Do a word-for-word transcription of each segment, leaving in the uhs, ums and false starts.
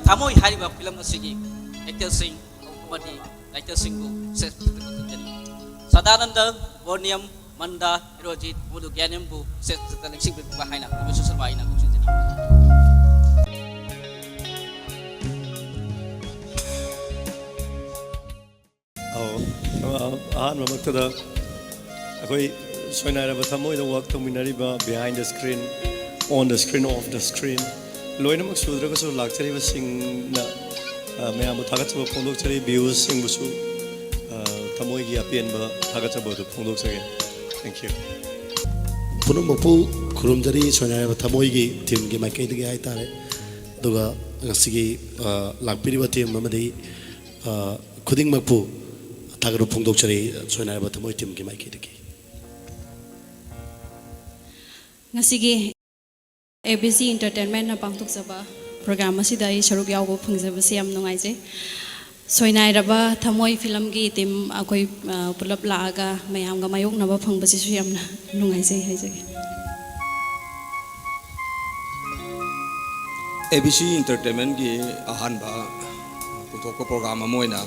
ꯊꯃꯣꯏ ꯍꯥꯏꯔꯤꯕ ꯐꯤꯂꯝ ꯑꯁꯤꯒꯤ ꯑꯦꯛꯇꯔꯁꯤꯡ ꯑꯃꯗꯤ ꯔꯥꯏꯇꯔꯁꯤꯡꯕꯨ ꯁꯦꯁ ꯁꯗꯥꯅꯟꯗ, ꯕꯣꯔꯅꯤꯌꯝ, ꯃꯟꯗꯥ, ꯍꯤꯔꯣꯖꯤꯠ ꯑꯃꯗꯤ ꯒ꯭ꯌꯥꯅꯦꯝꯕꯨ ꯁꯦꯁ ꯂꯦꯡꯁꯤꯟꯕꯤꯔꯛꯄ ꯍꯥꯏꯅ ꯄ꯭ꯔꯣꯐꯦꯁꯔ ꯁꯔꯃ ꯑꯩꯅ ꯈꯪꯖꯅꯤ꯫ ꯑꯧ, ꯑ, ꯑꯍꯥꯟꯕꯃꯛꯇꯗ ꯑꯩꯈꯣꯏ ꯁꯣꯏꯅꯥꯏꯔꯕ ꯊꯃꯣꯏꯗ ꯋꯥꯛ ꯇꯧꯃꯤꯟꯅꯔꯤꯕ behind the screen, on the screen, off the screen, ꯂꯣꯏꯅꯃꯛ ꯁꯨꯗ꯭ꯔꯒꯁꯨ ꯂꯥꯛꯆꯔꯤꯕꯁꯤꯡꯅ, ꯑ, ꯃꯌꯥꯝꯕꯨ ꯊꯥꯒꯠꯆꯕ ꯐꯣꯡꯗꯣꯛꯆꯔꯤ꯫ ꯚ꯭ꯌꯨꯁꯁꯤꯡꯕꯨꯁꯨ, ꯑ, ꯊꯃꯣꯏꯒꯤ ꯑꯄꯦꯟꯕ ꯊꯥꯒꯠꯆꯕ ꯑꯗꯨ ꯐꯣꯡꯗꯣꯛꯆꯒꯦ꯫ Thank you꯫ ꯄꯨꯝꯅꯃꯛꯄꯨ ꯈꯨꯔꯨꯝꯖꯔꯤ, ꯁꯣꯏꯅꯥꯏꯔꯕ ꯊꯃꯣꯏꯒꯤ ꯇꯤꯝꯒꯤ ꯃꯥꯏꯀꯩꯗꯒꯤ ꯍꯥꯏꯇꯥꯔꯦ꯫ ꯑꯗꯨꯒ ꯉꯁꯤꯒꯤ, ꯑ, ꯂꯥꯛꯄꯤꯔꯤꯕ ꯇꯤꯝ ꯑꯃꯗꯤ, ꯑ, ꯈꯨꯗꯤꯡꯃꯛꯄꯨ ꯊꯥꯒꯠꯄ ꯐꯣꯡꯗꯣꯛꯆꯔꯤ, ꯁꯣꯏꯅꯥꯏꯔꯕ ꯊꯃꯣꯏ ꯇꯤꯝꯒꯤ ꯃꯥꯏꯀꯩꯗꯒꯤ꯫ ꯉꯁꯤꯒꯤ ꯑꯦ ꯕꯤ ꯁꯤ ꯏꯟꯇꯔꯇꯦꯟꯃꯦꯟꯅ ꯄꯥꯡꯊꯣꯛꯆꯕ ꯄ꯭ꯔꯣꯒ꯭ꯔꯥꯝ ꯑꯁꯤꯗ ꯑꯩ ꯁꯔꯨꯛ ꯌꯥꯎꯕ ꯐꯪꯖꯕꯁꯤ ꯌꯥꯝ ꯅꯨꯡꯉꯥꯏꯖꯩ꯫ ꯁꯣꯏꯅꯥꯏꯔꯕ ꯊꯃꯣꯏ ꯐꯤꯂꯝꯒꯤ ꯇꯤꯝ ꯑꯩꯈꯣꯏ, ꯑ, ꯄꯨꯂꯞ ꯂꯥꯛꯑꯒ ꯃꯌꯥꯝꯒ ꯃꯥꯌꯣꯛꯅꯕ ꯐꯪꯕꯁꯤꯁꯨ ꯌꯥꯝꯅ ꯅꯨꯡꯉꯥꯏꯖꯩ ꯍꯥꯏꯖꯒꯦ꯫ ꯑꯦ ꯕꯤ ꯁꯤ ꯏꯟꯇꯔꯇꯦꯟꯃꯦꯟꯒꯤ ꯑꯍꯥꯟꯕ ꯄꯨꯊꯣꯛꯄ ꯄ꯭ꯔꯣꯒ꯭ꯔꯥꯝ ꯑꯃ ꯑꯣꯏꯅ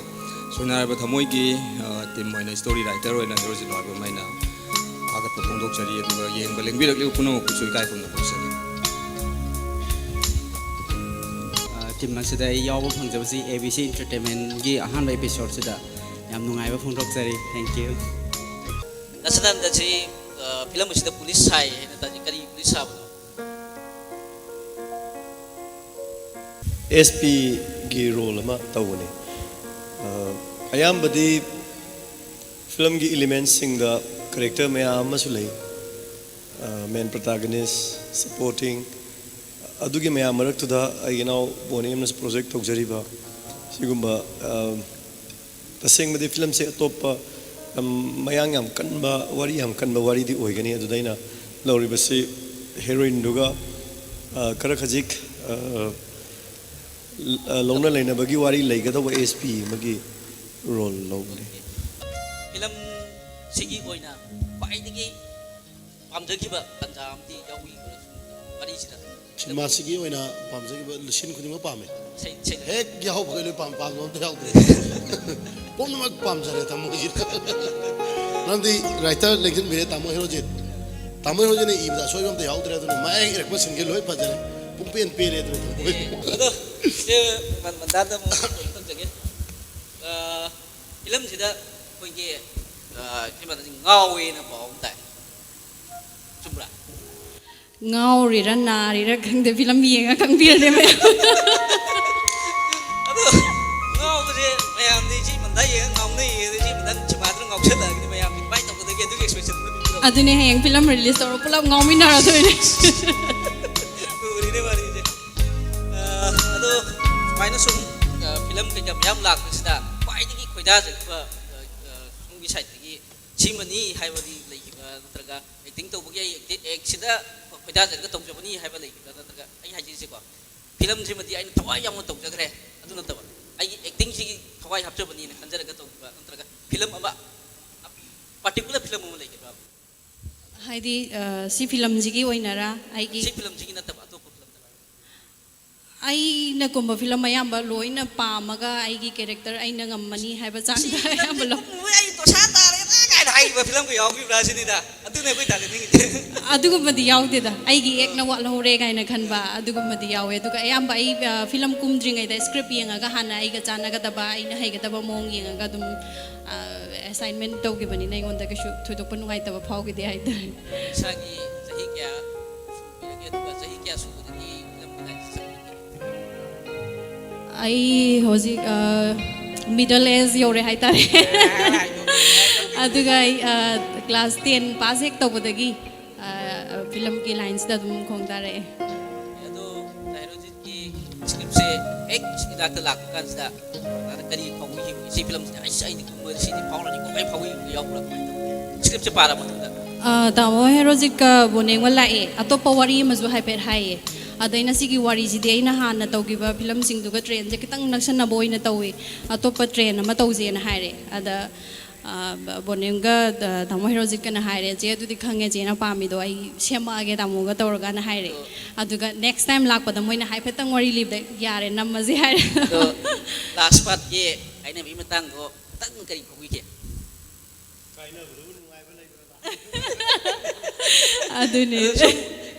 ꯁꯣꯏꯅꯥꯏꯔꯕ ꯊꯃꯣꯏꯒꯤ, ꯑ, ꯇꯤꯝ ꯑꯣꯏꯅ ꯏꯁꯇꯣꯔꯤ ꯔꯥꯏꯇꯔ ꯑꯣꯏꯅ ꯍꯤꯔꯣꯖꯤꯠ ꯂꯣꯏꯕꯝ ꯑꯩꯅ ꯊꯥꯒꯠꯄ ꯐꯣꯡꯗꯣꯛꯆꯔꯤ꯫ ꯑꯗꯨꯒ ꯌꯦꯡꯕ ꯂꯦꯡꯕꯤꯔꯛꯂꯤꯕ ꯄꯨꯝꯅꯃꯛꯄꯨꯁꯨ ꯏꯀꯥꯏ ꯈꯨꯝꯅꯕ ꯐꯣꯡꯗꯣꯛꯆꯔꯤ꯫ ꯑ, ꯇꯤꯝ ꯑꯁꯤꯗ ꯑꯩ ꯌꯥꯎꯕ ꯐꯪꯖꯕꯁꯤ ꯑꯦ ꯕꯤ ꯁꯤ ꯏꯟꯇꯔꯇꯦꯟꯃꯦꯟꯒꯤ ꯑꯍꯥꯟꯕ ꯑꯦꯄꯤꯁꯣꯗꯁꯤꯗ ꯌꯥꯝ ꯅꯨꯡꯉꯥꯏꯕ ꯐꯣꯡꯗꯣꯛꯆꯔꯤ꯫ Thank you꯫ ꯗꯁꯅꯟꯗꯁꯤ, ꯑ, ꯐꯤꯂꯝ ꯑꯁꯤꯗ ꯄꯨꯂꯤꯁ ꯁꯥꯏ ꯍꯥꯏꯅ ꯇꯥꯖꯩ꯫ ꯀꯔꯤ ꯄꯨꯂꯤꯁ ꯁꯥꯕꯅꯣ? ꯑꯦꯁ ꯄꯤꯒꯤ ꯔꯣꯜ ꯑꯃ ꯇꯧꯕꯅꯤ꯫ ꯑ, ꯑꯌꯥꯝꯕꯗꯤ ꯐꯤꯂꯝꯒꯤ ꯏꯂꯤꯃꯦꯟꯁꯁꯤꯡꯗ ꯀꯦꯔꯦꯛꯇꯔ ꯃꯌꯥꯝ ꯑꯃꯁꯨ ꯂꯩ꯫ ꯑ, ꯃꯦꯟ ꯄ꯭ꯔꯣꯇꯥꯒꯅꯤꯁ, ꯁꯄꯣꯔꯇꯤꯡ, ꯑꯗꯨꯒꯤ ꯃꯌꯥꯝ ꯃꯔꯛꯇꯨꯗ ꯑꯩꯒꯤ ꯏꯅꯥꯎ ꯕꯣꯅꯤ ꯑꯃꯅꯁꯨ ꯄ꯭ꯔꯣꯖꯦꯛ ꯇꯧꯖꯔꯤꯕ ꯁꯤꯒꯨꯝꯕ, ꯑ, ꯇꯁꯦꯡꯕꯗꯤ ꯐꯤꯂꯝꯁꯦ ꯑꯇꯣꯞꯄ ꯌꯥꯝ ꯃꯌꯥꯡ ꯌꯥꯝ ꯀꯟꯕ, ꯋꯥꯔꯤ ꯌꯥꯝ ꯀꯟꯕ ꯋꯥꯔꯤꯗꯤ ꯑꯣꯏꯒꯅꯤ꯫ ꯑꯗꯨꯗ ꯑꯩꯅ ꯂꯧꯔꯤꯕꯁꯤ ꯍꯦꯔꯣꯏꯟꯗꯨꯒ, ꯑ, ꯈꯔ ꯈꯖꯤꯛ, ꯑ, ꯂ-, ꯑ, ꯂꯧꯅ ꯂꯩꯅꯕꯒꯤ ꯋꯥꯔꯤ ꯂꯩꯒꯗꯧꯕ ꯑꯦꯁ ꯄꯤ ꯑꯃꯒꯤ ꯔꯣꯜ ꯂꯧꯕꯅꯤ꯫ ꯐꯤꯂꯝꯁꯤꯒꯤ ꯑꯣꯏꯅ ꯈ꯭ꯋꯥꯏꯗꯒꯤ ꯄꯥꯝꯖꯈꯤꯕ ꯇꯥꯟꯖꯥ ꯑꯃꯗꯤ ꯌꯥꯎꯕꯤꯕ꯭ꯔꯥ? ꯋꯥꯔꯤꯁꯤꯗ꯫ ꯁꯤꯅꯦꯃꯥꯁꯤꯒꯤ ꯑꯣꯏꯅ ꯄꯥꯝꯖꯈꯤꯕ ꯁꯤꯟ ꯈꯨꯗꯤꯡꯃꯛ ꯄꯥꯝꯃꯦ꯫ ꯁꯦ- ꯁꯦ- ꯍꯦꯛ ꯌꯥꯎꯕꯒ ꯂꯣꯏ ꯄꯥꯝ ꯄꯥꯝꯗꯕ ꯑꯝꯇ ꯌꯥꯎꯗ꯭ꯔꯦ꯫ ꯄꯨꯝꯅꯃꯛ ꯄꯥꯝꯖꯔꯦ ꯊꯃꯣꯏꯁꯤꯗ꯫ ꯃꯔꯝꯗꯤ ꯔꯥꯏꯇꯔ ꯂꯦꯡꯁꯤꯟꯕꯤꯔꯦ ꯇꯥꯃꯣ ꯍꯦꯔꯣꯖꯤꯠ꯫ ꯇꯥꯃꯣ ꯍꯦꯔꯣꯖꯤꯠꯅ ꯏꯕꯗ ꯑꯁꯣꯏꯕ ꯑꯝꯇ ꯌꯥꯎꯗ꯭ꯔꯦ, ꯑꯗꯨꯅ ꯃꯥꯏ ꯏꯔꯛꯄ ꯁꯤꯟꯒꯦ ꯂꯣꯏ ꯐꯖꯔꯦ꯫ ꯄꯨꯡꯄꯦꯟ ꯄꯦꯜꯂꯦ ꯑꯗꯨꯅ ꯊꯃꯣꯏ꯫ ꯑꯗꯣ ꯏꯆꯦ ꯃꯟ- ꯃꯟꯗꯥꯗ ꯑꯃꯨꯛ ꯀꯩꯅꯣ ꯇꯧꯖꯒꯦ꯫ ꯑ, ꯐꯤꯂꯝꯁꯤꯗ ꯑꯩꯈꯣꯏꯒꯤ, ꯑ, ꯁꯤꯃꯗꯤ ꯉꯥꯎꯋꯦꯅ ꯄꯥꯎ ꯑꯃ ꯇꯥꯏ, ꯆꯨꯝꯕ꯭ꯔꯥ? ꯉꯥꯎꯔꯤꯔꯥ ꯅꯥꯔꯤꯔꯥ ꯈꯪꯗꯦ, ꯐꯤꯂꯝ ꯌꯦꯡꯉ ꯈꯪꯕꯤꯔꯗꯤ ꯃꯌꯥꯝ꯫ ꯑꯗꯣ ꯉꯥꯎꯕꯁꯦ ꯃꯌꯥꯝꯗꯤ ꯁꯤ ꯃꯟꯗꯥ ꯌꯦꯡꯉ ꯉꯥꯎꯅꯩꯌꯦ, ꯑꯗ ꯁꯤ ꯃꯟꯗꯥ ꯁꯤꯃꯥꯗꯨꯅ ꯉꯥꯎꯁꯜꯂꯛꯑꯒꯗꯤ ꯃꯌꯥꯝꯗꯤ ꯀꯃꯥꯏꯅ ꯇꯧꯒꯗꯒꯦ? ꯑꯗꯨꯒꯤ ꯑꯦꯛꯁꯄ꯭ꯔꯦꯁꯟꯗꯨꯅ ꯄꯤꯕꯤꯔꯣ꯫ ꯑꯗꯨꯅꯦ, ꯍꯌꯦꯡ ꯐꯤꯂꯝ ꯔꯤꯂꯤꯁ ꯇꯧꯔ ꯄꯨꯂꯞ ꯉꯥꯎꯃꯤꯟꯅꯔꯗꯣꯏꯅꯦ꯫ ꯂꯨꯔꯤꯅꯦ ꯋꯥꯔꯤꯁꯦ꯫ ꯑ, ꯑꯗꯣ ꯁꯨꯃꯥꯏꯅ ꯁꯨꯝ, ꯑ, ꯐꯤꯂꯝ ꯀꯩꯀꯥ ꯃꯌꯥꯝ ꯂꯥꯛꯄꯁꯤꯗ ꯈ꯭ꯋꯥꯏꯗꯒꯤ ꯈꯣꯏꯗꯥꯖꯈꯤꯕ, ꯑ, ꯑ, ꯁꯣꯝꯒꯤ ꯁꯥꯏꯠꯇꯒꯤ ꯁꯤꯃꯅꯤ ꯍꯥꯏꯕꯗꯤ ꯂꯩꯈꯤꯕ꯭ꯔꯥ? ꯅꯠꯇ꯭ꯔꯒ ꯑꯦꯛꯇꯤꯡ ꯇꯧꯕꯒꯤ ꯑꯩ ꯑꯦꯛꯇꯤ- ꯑꯦꯛꯁꯤꯗ ꯈꯣꯏꯗꯥꯖꯔꯒ ꯇꯧꯖꯕꯅꯤ ꯍꯥꯏꯕ ꯂꯩꯈꯤꯕ꯭ꯔꯥ? ꯅꯠꯇ꯭ꯔꯒ ꯑꯩ ꯍꯥꯏꯖꯔꯤꯁꯦꯀꯣ, ꯐꯤꯂꯝꯁꯤꯃꯗꯤ ꯑꯩꯅ ꯊꯋꯥꯏ ꯌꯥꯎꯅ ꯇꯧꯖꯈ꯭ꯔꯦ, ꯑꯗꯨ ꯅꯠꯇꯕ ꯑꯩꯒꯤ ꯑꯦꯛꯇꯤꯡꯁꯤꯒꯤ ꯊꯋꯥꯏ ꯍꯥꯞꯆꯕꯅꯤꯅ ꯈꯟꯖꯔꯒ ꯇꯧꯈꯤꯕ, ꯅꯠꯇ꯭ꯔꯒ ꯐꯤꯂꯝ ꯑꯃ ꯄꯥꯔꯇꯤꯀꯨꯂꯔ ꯐꯤꯂꯝ ꯑꯃ ꯂꯩꯈꯤꯕ꯭ꯔꯥ? ꯍꯥꯏꯗꯤ, ꯑ, ꯁꯤ ꯐꯤꯂꯝꯁꯤꯒꯤ ꯑꯣꯏꯅꯔꯥ? ꯑꯩꯒꯤ ꯁꯤ ꯐꯤꯂꯝꯁꯤꯒꯤ ꯅꯠꯇꯕ ꯑꯇꯣꯞꯄ ꯐꯤꯂꯝꯗ꯫ ꯑꯩꯅ ꯀꯨꯝꯕ ꯐꯤꯂꯝ ꯑꯌꯥꯝꯕ ꯂꯣꯏꯅ ꯄꯥꯝꯃꯒ ꯑꯩꯒꯤ ꯀꯦꯔꯦꯛꯇꯔ ꯑꯩꯅ ꯉꯝꯃꯅꯤ ꯍꯥꯏꯕ ꯆꯥꯡꯗ ꯑꯌꯥꯝꯕ ꯂꯧ ꯀꯨꯝꯃꯨ, ꯑꯩ ꯗꯣꯁꯥ ꯇꯥꯔꯦꯗ ꯀꯥꯏꯅ ꯍꯥꯏꯈꯤꯕ ꯐꯤꯂꯝꯒ ꯌꯥꯎꯈꯤꯕ꯭ꯔꯥ ꯁꯤꯅꯤꯗ꯫ ꯑꯗꯨꯅꯦ ꯑꯩꯈꯣꯏ ꯇꯥꯖꯅꯤꯡꯉꯤꯁꯦ꯫ ꯑꯗꯨꯒꯨꯝꯕꯗꯤ ꯌꯥꯎꯗꯦꯗ꯫ ꯑꯩꯒꯤ ꯑꯦꯛꯅ ꯋꯥꯠꯍꯧꯔꯦ ꯀꯥꯏꯅ ꯈꯟꯕ ꯑꯗꯨꯒꯨꯝꯕꯗꯤ ꯌꯥꯎꯋꯦ꯫ ꯑꯗꯨꯒ ꯑꯌꯥꯝꯕ ꯑꯩ, ꯑ, ꯐꯤꯂꯝ ꯀꯨꯝꯗ꯭ꯔꯤꯉꯩꯗ ꯁ꯭ꯀ꯭ꯔꯤꯞ ꯌꯦꯡꯉꯒ ꯍꯥꯟꯅ ꯑꯩꯒ ꯆꯥꯟꯅꯒꯗꯕ, ꯑꯩꯅ ꯍꯩꯒꯗꯕ ꯃꯑꯣꯡ ꯌꯦꯡꯉꯒ ꯑꯗꯨꯝ, ꯑ, ꯑꯦꯁꯥꯏꯟꯃꯦꯟ ꯇꯧꯈꯤꯕꯅꯤꯅ ꯑꯩꯉꯣꯟꯗ ꯀꯩꯁꯨ ꯊꯣꯏꯗꯣꯛꯄ ꯅꯨꯡꯉꯥꯏꯇꯕ ꯐꯥꯎꯈꯤꯗꯦ ꯍꯥꯏꯇꯥꯔꯦ꯫ ꯏꯁꯥꯒꯤ ꯆꯍꯤ ꯀꯌꯥ ꯁꯨꯕꯤꯔꯒꯦ, ꯑꯗꯨꯒ ꯆꯍꯤ ꯀꯌꯥ ꯁꯨꯕꯗꯒꯤ ꯐꯤꯂꯝꯒꯤ ꯂꯥꯏꯟꯁꯤ ꯆꯪꯕꯤꯔꯒꯦ? ꯑꯩ ꯍꯧꯖꯤꯛ, ꯑ, ꯃꯤꯗꯜ ꯑꯦꯖ ꯌꯧꯔꯦ ꯍꯥꯏꯇꯥꯔꯦ꯫ ꯑꯗꯨꯒ ꯑꯩ, ꯑ, ꯀ꯭ꯂꯥꯁ ꯇꯦꯟ ꯄꯥꯁ ꯍꯦꯛ ꯇꯧꯕꯗꯒꯤ, ꯑ, ꯐꯤꯂꯝꯒꯤ ꯂꯥꯏꯟꯁꯤꯗ ꯑꯗꯨꯝ ꯈꯣꯡꯗꯥꯔꯛꯑꯦ꯫ ꯑꯗꯣ ꯗꯥꯏꯔꯣꯖꯤꯠꯀꯤ ꯁ꯭ꯀ꯭ꯔꯤꯞꯁꯦ ꯍꯦꯛ ꯏꯅꯥꯛꯇ ꯂꯥꯛꯄ ꯀꯥꯟꯁꯤꯗ ꯀꯔꯤ ꯐꯥꯎꯕꯤꯈꯤꯕꯒꯦ? ꯁꯤ ꯐꯤꯂꯝꯁꯤꯗ ꯑꯩꯁ ꯑꯩꯗꯤ ꯀꯨꯝꯕ ꯁꯤꯗꯤ ꯐꯥꯎꯔꯅꯤꯀꯣ ꯀꯥꯏ ꯐꯥꯎꯕꯤꯕ ꯌꯥꯎꯕ꯭ꯔꯥ? ꯀꯃꯥꯏꯅ ꯇꯧꯒꯦ? ꯁ꯭ꯀ꯭ꯔꯤꯞꯁꯦ ꯄꯥꯔ ꯃꯇꯨꯡꯗ꯫ ꯑ, ꯇꯥꯃꯣ ꯍꯦꯔꯣꯖꯤꯠꯀ ꯕꯣꯅꯦꯡꯃ ꯂꯥꯛꯑꯦ꯫ ꯑꯇꯣꯞꯄ ꯋꯥꯔꯤ ꯑꯃꯁꯨ ꯍꯥꯏꯐꯦꯠ ꯍꯥꯏꯌꯦ꯫ ꯑꯗ ꯑꯩꯅ ꯁꯤꯒꯤ ꯋꯥꯔꯤꯁꯤꯗꯤ ꯑꯩꯅ ꯍꯥꯟꯅ ꯇꯧꯈꯤꯕ ꯐꯤꯂꯝꯁꯤꯡꯗꯨꯒ ꯇ꯭ꯔꯦꯟꯁꯦ ꯈꯤꯇꯪ ꯅꯛꯁꯟꯅꯕ ꯑꯣꯏꯅ ꯇꯧꯏ, ꯑꯇꯣꯞꯄ ꯇ꯭ꯔꯦꯟ ꯑꯃ ꯇꯧꯁꯦꯅ ꯍꯥꯏꯔꯦ꯫ ꯑꯗ, ꯑ, ꯕ-, ꯕꯣꯅꯦꯝꯒ, ꯗ-, ꯇꯥꯃꯣ ꯍꯦꯔꯣꯖꯤꯠꯀꯅ ꯍꯥꯏꯔꯦ, "ꯆꯦ, ꯑꯗꯨꯗꯤ ꯈꯪꯉꯦ, ꯆꯦꯅ ꯄꯥꯝꯃꯤꯗꯣ ꯑꯩ ꯁꯦꯝꯃꯛꯑꯒꯦ ꯇꯥꯃꯣꯒ ꯇꯧꯔꯒꯅ" ꯍꯥꯏꯔꯦ꯫ ꯑꯗꯨꯒ next time ꯂꯥꯛꯄꯗ ꯃꯣꯏꯅ ꯍꯥꯏꯐꯦꯠꯇꯪ ꯋꯥꯔꯤ ꯂꯤꯕꯗ, "ꯌꯥꯔꯦ, ꯅꯝꯃꯁꯦ" ꯍꯥꯏꯔꯦ꯫ ꯑꯗꯣ last partꯀꯤ ꯀꯥꯏꯅꯕꯒꯤ ꯃꯇꯥꯡꯗꯣ ꯈꯤꯇꯪ ꯀꯔꯤ ꯐꯥꯎꯕꯤꯒꯦ? ꯑꯗꯨꯅꯤ꯫ ꯑꯗꯨ ꯁꯨꯝ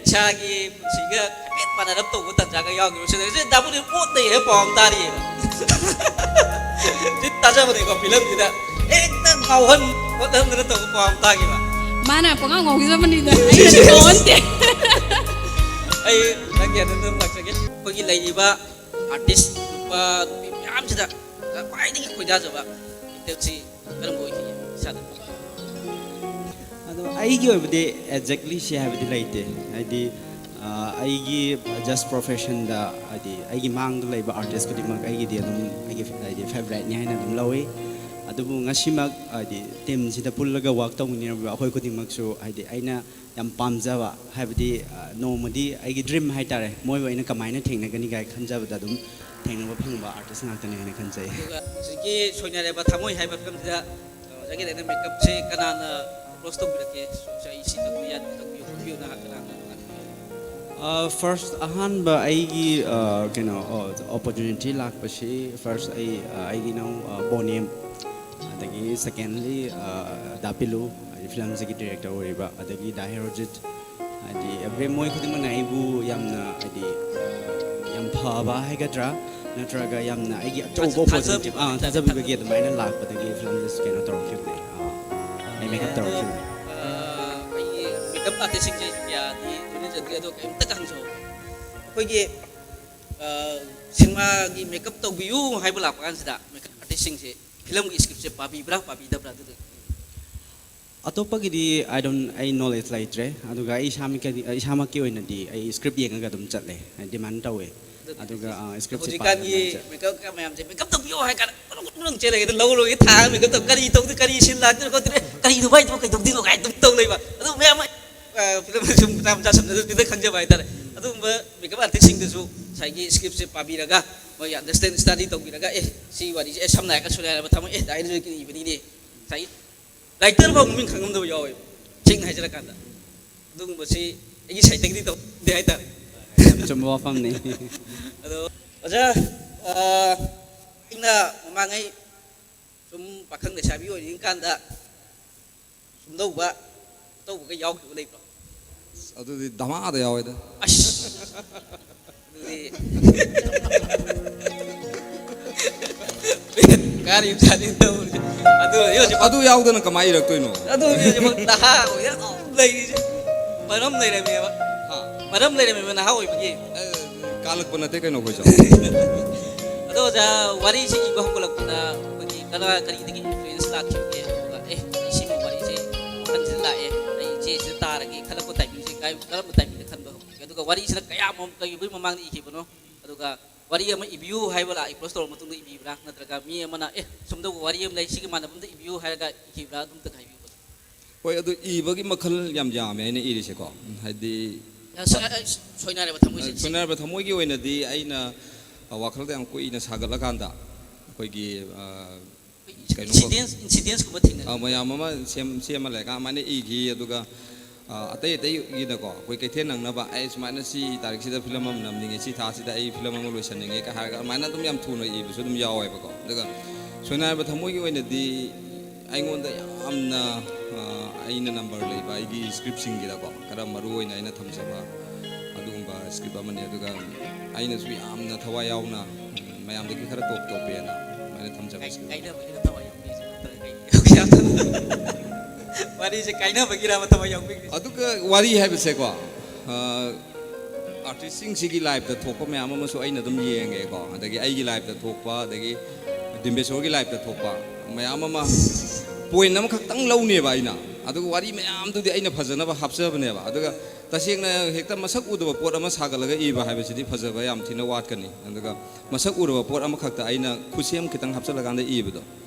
ꯏꯁꯥꯒꯤ ꯄꯨꯟꯁꯤꯒ ꯍꯥꯏꯐꯦꯠ ꯃꯥꯟꯅꯔꯞ ꯇꯧꯕ ꯇꯟꯖꯥꯒ ꯌꯥꯎꯈꯤꯕ꯫ ꯁꯤꯗ ꯍꯧꯖꯤꯛ ꯗꯥꯕꯨꯗꯤ ꯄꯣꯠ ꯂꯩ ꯍꯥꯏꯕ ꯄꯥꯎ ꯑꯃ ꯇꯥꯔꯤꯌꯦꯕ꯫ ꯁꯤ ꯇꯥꯖꯕꯅꯤꯀꯣ ꯐꯤꯂꯝꯁꯤꯗ꯫ ꯍꯦꯛꯇ ꯉꯥꯎꯍꯟ ꯈꯣꯠꯍꯟꯗꯅ ꯇꯧꯕ ꯄꯥꯎ ꯑꯃ ꯇꯥꯈꯤꯕ꯫ ꯃꯥꯅ ꯄꯉꯥꯎ ꯉꯥꯎꯖꯕꯅꯤꯗ꯫ ꯑꯩꯅꯗꯤ ꯉꯥꯎꯍꯟꯗꯦ꯫ ꯑꯩ ꯅꯪꯒꯤ ꯑꯗꯨꯝ ꯂꯥꯛꯆꯒꯦ꯫ ꯑꯩꯈꯣꯏꯒꯤ ꯂꯩꯔꯤꯕ artist ꯅꯨꯄꯥ ꯅꯨꯄꯤ ꯃꯌꯥꯝꯁꯤꯗ ꯈ꯭ꯋꯥꯏꯗꯒꯤ ꯈꯣꯏꯗꯥꯖꯕ actorꯁꯤ ꯀꯔꯝꯕ ꯑꯣꯏꯈꯤꯒꯦ ꯏꯁꯥꯗ? ꯑꯗꯣ ꯑꯩꯒꯤ ꯑꯣꯏꯕꯗꯤ exactly ꯁꯤ ꯍꯥꯏꯕꯗꯤ ꯂꯩꯇꯦ꯫ ꯍꯥꯏꯗꯤ, ꯑ, ꯑꯩꯒꯤ just professionꯗ, ꯍꯥꯏꯗꯤ, ꯑꯩꯒꯤ ꯃꯥꯡꯗ ꯂꯩꯕ artist ꯈꯨꯗꯤꯡꯃꯛ ꯑꯩꯒꯤꯗꯤ ꯑꯗꯨꯝ ꯑꯩꯒꯤ, ꯍꯥꯏꯗꯤ, favouriteꯅꯤ ꯍꯥꯏꯅ ꯑꯗꯨꯝ ꯂꯧꯏ꯫ ꯑꯗꯨꯕꯨ ꯉꯁꯤꯃꯛ, ꯍꯥꯏꯗꯤ, teamꯁꯤꯗ ꯄꯨꯜꯂꯒ work ꯇꯧꯃꯤꯟꯅꯔꯤꯕ ꯑꯩꯈꯣꯏ ꯈꯨꯗꯤꯡꯃꯛꯁꯨ, ꯍꯥꯏꯗꯤ, ꯑꯩꯅ ꯌꯥꯝ ꯄꯥꯝꯖꯕ, ꯍꯥꯏꯕꯗꯤ, ꯑ, ꯅꯣꯡꯃꯗꯤ ꯑꯩꯒꯤ dream ꯍꯥꯏꯇꯥꯔꯦ, ꯃꯣꯏꯕꯨ ꯑꯩꯅ ꯀꯃꯥꯏꯅ ꯊꯦꯡꯅꯒꯅꯤ ꯀꯥꯏ ꯈꯟꯖꯕꯗ ꯑꯗꯨꯝ ꯊꯦꯡꯅꯕ ꯐꯪꯕ artist ꯉꯥꯛꯇꯅꯤ ꯍꯥꯏꯅ ꯈꯟꯖꯩ꯫ ꯑꯗꯨꯒ ꯍꯧꯖꯤꯛꯀꯤ ꯁꯣꯏꯅꯔꯕ ꯊꯃꯣꯏ ꯍꯥꯏꯕ ꯐꯤꯂꯝꯁꯤꯗ, ꯑ, ꯑꯣꯖꯥꯒꯤ ꯂꯩꯅ makeupꯁꯦ ꯀꯅꯥꯅ propose ꯇꯧꯕꯤꯔꯛꯀꯦ? ꯑꯩ ꯁꯤ ꯇꯧꯕ ꯌꯥꯅꯤ, ꯇꯧꯕꯤꯌꯨ, ꯈꯣꯠꯄꯤꯌꯨꯅ ꯀꯅꯥꯅ? ꯑ, first ꯑꯍꯥꯟꯕ ꯑꯩꯒꯤ, ꯑ, ꯀꯩꯅꯣ, ꯑ, opportunity ꯂꯥꯛꯄꯁꯤ first ꯑꯩ, ꯑ, ꯑꯩꯒꯤ ꯏꯅꯥꯎ, ꯑ, ꯕꯣꯅꯦꯝ, ꯑꯗꯒꯤ secondly, ꯑ, ꯗꯥ ꯄꯤꯂꯨ, ꯍꯥꯏꯗꯤ ꯐꯤꯂꯝꯁꯤꯒꯤ director ꯑꯣꯏꯔꯤꯕ, ꯑꯗꯒꯤ ꯗꯥ ꯍꯦꯔꯣꯖꯤꯠ, ꯍꯥꯏꯗꯤ every ꯃꯣꯏ ꯈꯨꯗꯤꯡꯃꯛꯅ ꯑꯩꯕꯨ ꯌꯥꯝꯅ, ꯍꯥꯏꯗꯤ, ꯌꯥꯝ ꯐꯕ ꯍꯥꯏꯒꯗ꯭ꯔꯥ, ꯅꯠꯇ꯭ꯔꯒ ꯌꯥꯝꯅ ꯑꯩꯒꯤ ꯑꯆꯧꯕ ꯊꯥꯖ-, opportunity, ꯊꯥꯖꯕꯤꯕ ꯑꯥ, ꯍꯥꯏꯇꯥꯔꯦ, ꯊꯥꯖꯕꯤꯕꯒꯤ ꯊꯥꯖꯕꯤꯕ꯫ ꯑꯗꯨꯃꯥꯏꯅ ꯂꯥꯛꯄꯗꯒꯤ ꯐꯤꯂꯝꯁꯦ ꯀꯩꯅꯣ ꯇꯧꯔꯛꯈꯤꯕꯅꯦ, ꯑꯥ, ꯑꯩ makeup ꯇꯧꯔꯛꯈꯤꯕꯅꯦ꯫ ꯑ, ꯑꯩꯈꯣꯏꯒꯤ makeup artistꯁꯤꯡꯁꯦ ꯀꯌꯥꯗꯤ ꯂꯣꯏꯅꯖꯗ꯭ꯔꯤ, ꯑꯗꯣ ꯀꯩꯝꯇ ꯍꯪꯖꯍꯧꯒꯦ꯫ ꯑꯩꯈꯣꯏꯒꯤ, ꯑ, ꯁꯤꯅꯦꯃꯥꯒꯤ makeup ꯇꯧꯕꯤꯌꯨ ꯍꯥꯏꯕ ꯂꯥꯛꯄ ꯀꯥꯟꯁꯤꯗ makeup artistꯁꯤꯡꯁꯦ ꯐꯤꯂꯝꯒꯤ scriptꯁꯦ ꯄꯥꯕꯤꯕ꯭ꯔꯥ, ꯄꯥꯕꯤꯗꯕ꯭ꯔꯥ? ꯑꯗꯨꯗ ꯑꯇꯣꯞꯄꯒꯤꯗꯤ I don't, ꯑꯩ knowledge ꯂꯩꯇ꯭ꯔꯦ꯫ ꯑꯗꯨꯒ ꯑꯩ ꯏꯁꯥꯃꯛꯀꯤ, ꯏꯁꯥꯃꯛꯀꯤ ꯑꯣꯏꯅꯗꯤ ꯑꯩ script ꯌꯦꯡꯉꯒ ꯑꯗꯨꯝ ꯆꯠꯂꯦ, demand ꯇꯧꯋꯦ꯫ ꯑꯗꯨꯒ, ꯑ, scriptꯁꯦ ꯍꯧꯖꯤꯛꯀꯥꯟꯒꯤ ꯄꯥꯔꯒ ꯆꯠ- makeup ꯃꯌꯥꯝꯁꯦ makeup ꯇꯧꯕꯤꯌꯣ ꯍꯥꯏ ꯀꯥꯟꯗ ꯀꯣꯅꯨꯡ ꯀꯣꯅꯨꯡ ꯆꯦꯜꯂꯒ ꯂꯧꯔꯨꯒꯦ, ꯊꯥ makeup ꯇꯧ-, ꯀꯔꯤ ꯇꯧꯗꯣꯏ, ꯀꯔꯤ ꯁꯤꯟ ꯂꯥꯛꯇꯣꯏꯅꯣ ꯈꯣꯠꯇꯣꯏꯅꯣ, ꯀꯔꯤꯅꯣ ꯚꯥꯏ, ꯀꯩꯗꯧꯗꯣꯏꯅꯣ ꯀꯥꯏꯅ ꯑꯗꯨꯝ ꯇꯧ ꯂꯩꯕ꯫ ꯑꯗꯨ ꯃꯌꯥꯝ ꯑꯃ, ꯑ, ꯐꯤꯂꯝ ꯁꯨꯝ ꯃꯆꯥ ꯃꯆꯥ ꯁꯝꯅꯗꯕꯤꯗ ꯈꯪꯖꯕ ꯍꯥꯏꯇꯥꯔꯦ꯫ ꯑꯗꯨꯒꯨꯝꯕ makeup artistꯁꯤꯡꯗꯨꯁꯨ ꯉꯁꯥꯏꯒꯤ scriptꯁꯦ ꯄꯥꯕꯤꯔꯒ, ꯃꯣꯏ understand, study ꯇꯧꯕꯤꯔꯒ, "ꯑꯦ, ꯁꯤ ꯋꯥꯔꯤꯁꯦ, ꯑꯦ, ꯁꯝꯅ ꯍꯥꯏꯔꯒ ꯁꯨꯔꯦ ꯍꯥꯏꯔꯕ ꯊꯝꯃꯣ, ꯑꯦ, ꯗꯥꯏꯔꯦꯛꯇꯔꯒꯤ ꯏꯕꯅꯤꯅꯦ, ꯉꯁꯥꯏ ꯔꯥꯏꯇꯔ ꯐꯥꯎ ꯃꯃꯤꯡ ꯈꯪꯉꯝꯗꯕ ꯌꯥꯎꯋꯦꯕ, ꯁꯦꯡꯅ ꯍꯥꯏꯖꯔꯀꯥꯟꯗ꯫ ꯑꯗꯨꯒꯨꯝꯕꯁꯤ ꯑꯩꯒꯤ ꯁꯥꯏꯠꯇꯒꯤꯗꯤ ꯇꯧꯗꯦ ꯍꯥꯏꯇꯥꯔꯦ꯫ ꯌꯥꯝ ꯆꯨꯝꯕ ꯋꯥꯐꯝꯅꯤ꯫ ꯑꯗꯣ ꯑꯣꯖꯥ, ꯑ, ꯑꯩꯅ ꯃꯃꯥꯡꯉꯩ ꯁꯨꯝ ꯄꯥꯈꯪ ꯂꯩꯁꯥꯕꯤ ꯑꯣꯏꯔꯤꯉꯩ ꯀꯥꯟꯗ ꯁꯨꯝꯗꯧꯕ ꯇꯧꯕꯒ ꯌꯥꯎꯈꯤꯕ ꯂꯩꯕ꯭ꯔꯣ? ꯑꯗꯨꯗꯤ ꯙꯃꯥꯗ ꯌꯥꯎꯋꯦꯗ꯫ ꯑꯁ! ꯑꯗꯨꯗꯤ ꯀꯥꯔꯤ ꯃꯆꯥꯅꯤ ꯇꯧꯔꯤꯁꯦ꯫ ꯑꯗꯨ ꯍꯧꯖꯤꯛ ꯑꯗꯨ ꯌꯥꯎꯗꯅ ꯀꯃꯥꯏ ꯏꯔꯛꯇꯣꯏꯅꯣ? ꯑꯗꯨ ꯍꯧꯖꯤꯛ ꯅꯍꯥ ꯑꯣꯏꯅ ꯑꯗꯨꯝ ꯂꯩꯔꯤꯁꯦ꯫ ꯃꯔꯝ ꯂꯩꯔꯝꯃꯦꯕ꯫ ꯍꯥ? ꯃꯔꯝ ꯂꯩꯔꯝꯃꯦꯕ ꯅꯍꯥ ꯑꯣꯏꯕꯒꯤ꯫ ꯑꯦ, ꯀꯥꯜꯂꯛꯄ ꯅꯠꯇꯦ ꯀꯩꯅꯣ ꯑꯩꯈꯣꯏꯁꯨ꯫ ꯑꯗꯣ ꯑꯣꯖꯥ, ꯋꯥꯔꯤꯁꯤ ꯏꯕ ꯍꯧꯒꯠꯂꯛꯄꯗ ꯑꯩꯈꯣꯏꯒꯤ ꯀꯅꯥ ꯀꯔꯤꯗꯒꯤ ꯏꯟꯐ꯭ꯂꯨꯌꯦꯟꯁ ꯂꯥꯛꯈꯤꯕꯒꯦ? ꯑꯗꯨꯒ ꯑꯦ, ꯑꯩ ꯁꯤꯒꯨꯝꯕ ꯋꯥꯔꯤꯁꯦ ꯋꯥꯈꯜꯁꯤꯗ ꯂꯥꯛꯑꯦ, ꯑꯩ ꯏꯆꯦꯁꯤꯗ ꯇꯥꯔꯒꯦ ꯈꯜꯂꯛꯄ ꯇꯥꯏꯃꯤꯡꯁꯦ ꯀꯥꯏ-, ꯀꯔꯝꯕ ꯇꯥꯏꯃꯤꯡꯗ ꯈꯟꯕ ꯍꯧꯈꯤꯒꯦ? ꯑꯗꯨꯒ ꯋꯥꯔꯤꯁꯤꯅ ꯀꯌꯥꯝ ꯀꯩꯗꯧꯕꯩ ꯃꯃꯥꯡꯗ ꯏꯈꯤꯕꯅꯣ? ꯑꯗꯨꯒ ꯋꯥꯔꯤ ꯑꯃ ꯏꯕꯤꯌꯨ ꯍꯥꯏꯕ ꯂꯥꯛꯑꯦ, ꯑꯦꯄ꯭ꯔꯣꯁ ꯇꯧꯔꯕ ꯃꯇꯨꯡꯗ ꯏꯕꯤꯕ꯭ꯔꯥ? ꯅꯠꯇ꯭ꯔꯒ ꯃꯤ ꯑꯃꯅ "ꯑꯦ, ꯁꯨꯝꯗꯧꯕ ꯋꯥꯔꯤ ꯑꯃ ꯂꯩ, ꯁꯤꯒꯤ ꯃꯥꯟꯅꯕ ꯑꯝꯗ ꯏꯕꯤꯌꯨ" ꯍꯥꯏꯔꯒ ꯏꯈꯤꯕ꯭ꯔꯥ? ꯑꯗꯨꯝꯇ ꯍꯥꯏꯕꯤꯌꯨ꯫ ꯍꯣꯏ, ꯑꯗꯨ ꯏꯕꯒꯤ ꯃꯈꯜ ꯌꯥꯝ ꯌꯥꯝꯃꯦ ꯑꯩꯅ ꯏꯔꯤꯁꯦꯀꯣ꯫ ꯍꯥꯏꯗꯤ, ꯑ, ꯁ-, ꯑ, ꯁꯣꯏꯅꯥꯏꯔꯕ ꯊꯃꯣꯏꯁꯦ꯫ ꯁꯣꯏꯅꯥꯏꯔꯕ ꯊꯃꯣꯏꯒꯤ ꯑꯣꯏꯅꯗꯤ ꯑꯩꯅ, ꯑ, ꯋꯥꯈꯜꯗ ꯌꯥꯝ ꯀꯨꯏꯅ ꯁꯥꯒꯠꯂꯀꯥꯟꯗ ꯑꯩꯈꯣꯏꯒꯤ, ꯑ, ꯑꯩꯈꯣꯏꯒꯤ ꯀꯩꯅꯣ ꯏꯟꯁꯤꯗꯦꯟꯁ, ꯏꯟꯁꯤꯗꯦꯟꯁꯀꯨꯝꯕ ꯊꯦꯡꯅꯔꯦ꯫ ꯑ, ꯃꯌꯥꯝ ꯑꯃ ꯁꯦꯝ-, ꯁꯦꯝꯃ ꯂꯩꯔꯒ ꯑꯗꯨꯃꯥꯏꯅ ꯏꯈꯤ꯫ ꯑꯗꯨꯒ, ꯑ, ꯑꯇꯩ ꯑꯇꯩꯒꯤꯅꯀꯣ, ꯑꯩꯈꯣꯏ ꯀꯩꯊꯦꯜ ꯅꯪꯅꯕ, "ꯑꯩ ꯁꯨꯃꯥꯏꯅ ꯁꯤ ꯇꯥꯔꯤꯛꯁꯤꯗ ꯐꯤꯂꯝ ꯑꯃ ꯅꯝꯅꯤꯡꯉꯦ, ꯁꯤ ꯊꯥꯁꯤꯗ ꯑꯩ ꯐꯤꯂꯝ ꯑꯃ ꯂꯣꯏꯁꯟꯅꯤꯡꯉꯦ" ꯀ ꯍꯥꯏꯔꯒ ꯑꯗꯨꯃꯥꯏꯅ ꯑꯗꯨꯝ ꯌꯥꯝ ꯊꯨꯅ ꯏꯕꯁꯨ ꯑꯗꯨꯝ ꯌꯥꯎꯋꯦꯕꯀꯣ꯫ ꯑꯗꯨꯒ ꯁꯣꯏꯅꯥꯏꯕ ꯊꯃꯣꯏꯒꯤ ꯑꯣꯏꯅꯗꯤ ꯑꯩꯉꯣꯟꯗ ꯌꯥꯝꯅ, ꯑ, ꯑꯩꯅ ꯅꯝꯕꯔ ꯂꯩꯕ ꯑꯩꯒꯤ ꯁ꯭ꯀ꯭ꯔꯤꯞꯁꯤꯡꯒꯤꯗꯀꯣ, ꯈꯔ ꯃꯔꯨ ꯑꯣꯏꯅ ꯑꯩꯅ ꯊꯝꯖꯕ ꯑꯗꯨꯒꯨꯝꯕ ꯁ꯭ꯀ꯭ꯔꯤꯞ ꯑꯃꯅꯤ꯫ ꯑꯗꯨꯒ ꯑꯩꯅꯁꯨ ꯌꯥꯝꯅ ꯊꯋꯥꯏ ꯌꯥꯎꯅ ꯃꯌꯥꯝꯗꯒꯤ ꯈꯔ ꯇꯣꯞ ꯇꯣꯞꯄꯦꯅ ꯑꯗꯨꯃꯥꯏꯅ ꯊꯝꯖꯕ ꯀꯥꯏ-, ꯁ꯭ꯀ꯭ꯔꯤꯞ ꯑꯃꯅꯤ꯫ ꯀꯥꯏꯅꯕꯒꯤꯔ ꯊꯋꯥꯏ ꯌꯥꯎꯕꯤꯔꯤꯁꯦ? ꯅꯠꯇ꯭ꯔꯒ ꯀꯩ-, ꯋꯥꯔꯤꯁꯦ ꯀꯥꯏꯅꯕꯒꯤꯔꯕ ꯊꯋꯥꯏ ꯌꯥꯎꯕꯤꯔꯤꯁꯦ? ꯑꯗꯨꯒ ꯋꯥꯔꯤ ꯍꯥꯏꯕꯁꯦꯀꯣ, ꯑ, ꯑꯥꯔꯇꯤꯁꯁꯤꯡꯁꯤꯒꯤ ꯂꯥꯏꯐꯇ ꯊꯣꯛꯄ ꯃꯌꯥꯝ ꯑꯃꯁꯨ ꯑꯩꯅ ꯑꯗꯨꯝ ꯌꯦꯡꯉꯦꯀꯣ꯫ ꯑꯗꯒꯤ ꯑꯩꯒꯤ ꯂꯥꯏꯐꯇ ꯊꯣꯛꯄ, ꯑꯗꯒꯤ ꯗꯤꯝꯕꯦꯁꯣꯔꯒꯤ ꯂꯥꯏꯐꯇ ꯊꯣꯛꯄ ꯃꯌꯥꯝ ꯑꯃ ꯄꯣꯏꯟ ꯑꯃꯈꯛꯇꯪ ꯂꯧꯅꯦꯕ ꯑꯩꯅ꯫ ꯑꯗꯨꯒ ꯋꯥꯔꯤ ꯃꯌꯥꯝꯗꯨꯗꯤ ꯑꯩꯅ ꯐꯖꯅꯕ ꯍꯥꯞꯆꯕꯅꯦꯕ꯫ ꯑꯗꯨꯒ ꯇꯁꯦꯡꯅ ꯍꯦꯛꯇ ꯃꯁꯛ ꯎꯗꯕ ꯄꯣꯠ ꯑꯃ ꯁꯥꯒꯠꯂꯒ ꯏꯕ ꯍꯥꯏꯕꯁꯤꯗꯤ ꯐꯖꯕ ꯌꯥꯝ ꯊꯤꯅ ꯋꯥꯠꯀꯅꯤ꯫ ꯑꯗꯨꯒ ꯃꯁꯛ ꯎꯔꯕ ꯄꯣꯠ ꯑꯃꯈꯛꯇ ꯑꯩꯅ ꯈꯨꯠꯁꯦꯝ ꯈꯤꯇꯪ ꯍꯥꯞꯆꯤꯜꯂꯀꯥꯟꯗ ꯏꯕꯗꯣ,